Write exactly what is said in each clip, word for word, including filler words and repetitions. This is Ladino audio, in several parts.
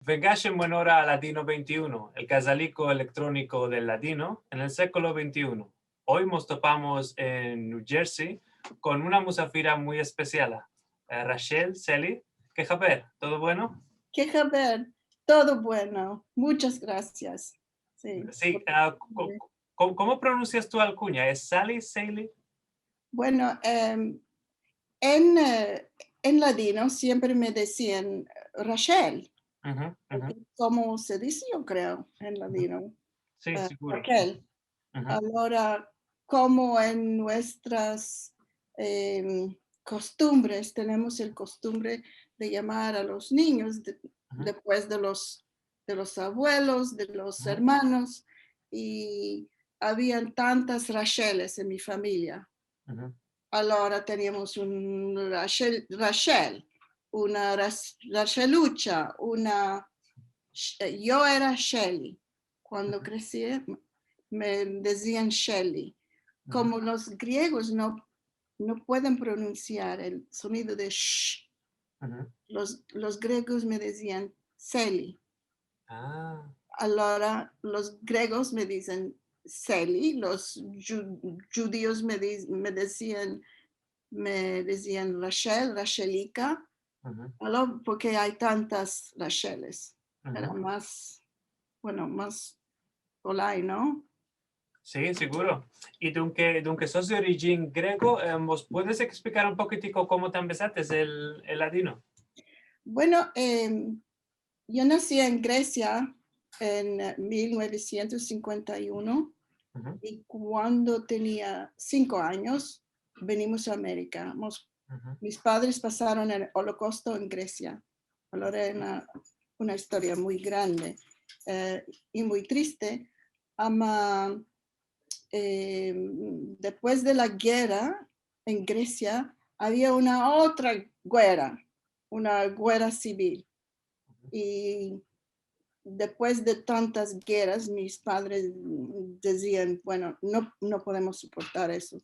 Vengash en buen ora a Ladino vente i uno, el kazaliko elektroniko del ladino en el sekolo vente i uno. Oy mos topamos en New Jersey kon una musafira muy espesiala, eh, Rachel Sely. Ke haber? Todo bueno? Ke haber? Todo bueno. Muchas grasias. Si. Si, a, ko-, ko-, komo pronunsias tu alkunya? Es Sally, Sally? Bueno, em, en, eh, en ladino siempre me dezian Rachel. Komo se dize, yo kreo, en ladino. Si, eh, siguro. Raquel. Alora, komo en muestras, em, kostumbres, tenemos el kostumbre de yamar a los ninyos de-, despues de los, de los avuelos, de los ermanos, i avian tantas Racheles en mi famiya. Alora teniamos un Rachel, Rachel, una Ras-, Rachelucha, una Sh-, eh, yo era Shelly. Kuando kresi, me dezian Shelly. Komo los griegos no, no pueden pronunsiar el sonido de sh, los, los griegos me dezian Shelly. Alora, los griegos me dizen Shelly, los dju-, djudios me diz-, me dezian, me dezian Rachel, Rachelika, alora, porke ay tantas Racheles. Era mas, bueno, mas polite, no? Si, siguro. I dunke, dunke sos de orijin grego, eh, mos puedes eksplikar un pokitiko komo te ambezates el, el ladino? Bueno, em, yo nasi en Gresia en, eh, mil novesientos sinkuenta i uno, i kuando tenia sinko anyos, venimos a Amerika. Mos-, mis padres pasaron el Olokausto en Gresia. Alora era una, una istoria muy grande, eh, i muy triste. Ama, eh, despues de la gerra en Gresia, avia una otra gerra, una gerra sivil. I despues de tantas gerras, mis padres dezian, bueno, no, no podemos soportar eso.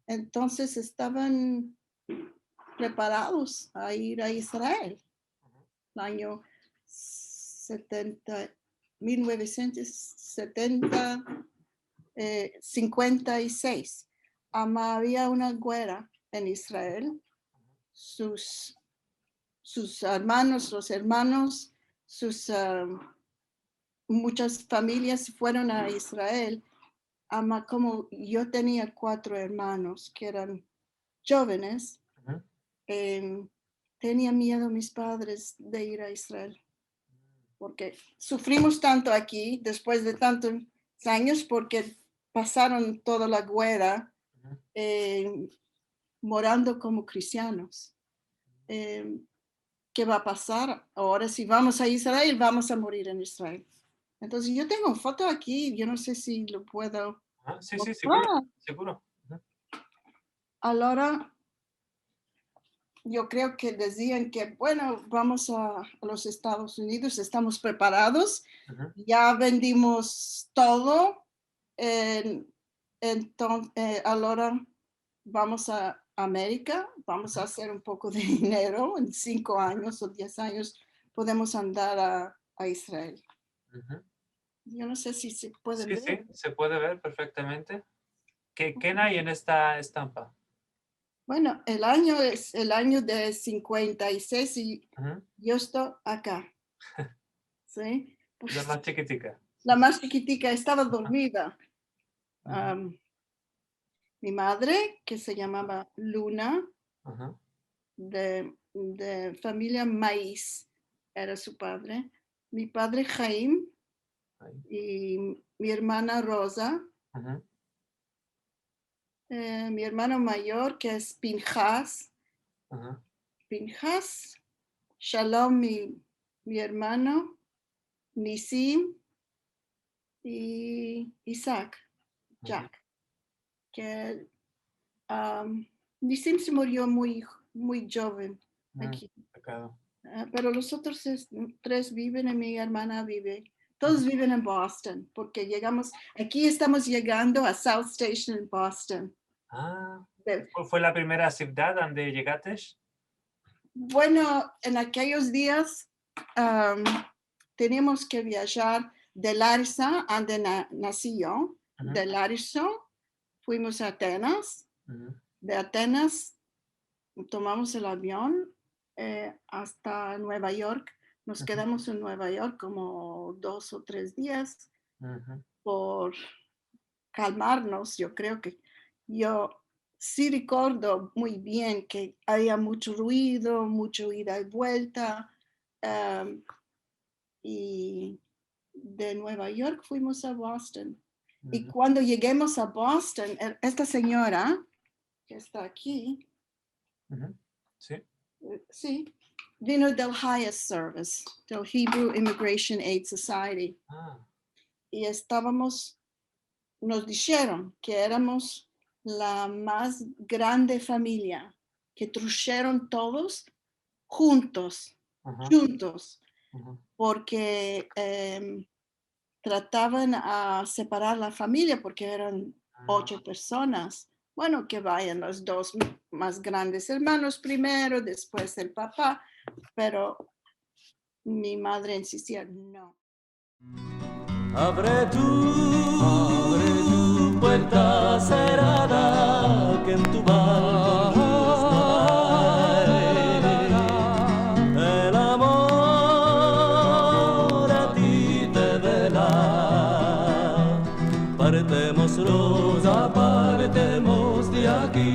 Entonses estavan preparados a ir a Israel. El anyo setenta, mil novesientos setenta, eh, sinkuenta i seis. Ama avia una gerra en Israel. Sus, sus ermanos, los ermanos, sus, ah, muchas familias fueron a Israel. Ama komo yo tenia kuatro ermanos ke eran djovenes, em, tenia miedo mis padres de ir a Israel, porke sufrimos tanto aki despues de tantos anyos, porke pasaron toda la gerra, em, morando komo kristianos. Em, ke va a pasar agora? Si vamos a Israel, vamos a morir en Israel. Entonses, yo tengo un foto aki, yo no se si lo puedo mostrar. Ah, si, si, siguro, siguro. Alora, yo kreo ke dezian ke, bueno, vamos a, a los Estados Unidos, estamos preparados, ya vendimos todo, eh, enton-, eh, alora vamos a Amerika, vamos a azer un poko de dinero, en sinko anyos o diez anyos podemos andar a, a Israel. Yo no se si se puede ver. Si, se puede ver perfektamente. Ke, ke ay en esta estampa? Bueno, el anyo es el anyo de sinkuenta i seis i yo esto aki. Si. La mas chikitika. La mas chikitika, estava dormida. Am, mi madre, ke se yamava Luna, de, de famiya Maiz, era su padre. Mi padre Haim, i mi ermana Rosa, eh, mi ermano mayor, ke es Pinhas. Pinhas, Shalom, mi, mi ermano, Nisim i Isaac, Jack. Ke, am, Nisim se murio muy, muy djoven aki. Ah, pero los otros es, tres viven i mi ermana vive. Todos viven en Boston, porke yegamos, aki estamos yegando a South Station en Boston. Ah, fue, fue la primera sivdad ande yegates? Bueno, en akeyos dias, am, teniamos ke viajar de Larisa, ande na-, nasi yo, de Larisa fuimos a Atenas, de Atenas tomamos el avion, eh, asta Nueva York. Nos kedamos en Nueva York komo dos o tres dias por kalmarmos. Yo kreo ke yo si rekordo muy bien ke avia muncho ruido, muncho ida i vuelta, em, i de Nueva York fuimos a Boston. I kuando yegamos a Boston, e-, esta sinyora ke esta aki, Si. eh, si, vino del HIAS Service, del Hebrew Immigration Aid Society. I estavamos, nos disheron ke eramos la mas grande famiya, ke trusheron todos huntos, juntos, porke, em, tratavan a separar la famiya porke eran ocho personas. Bueno, ke vayan los dos mas grandes ermanos primero, despues el papa, pero mi madre insistia, no. Avre tu puerta serada ke en tu balko no ay. El amor a ti te vela. Partemos, roza, partemos de aki.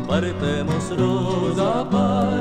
Partemos, roza, partemos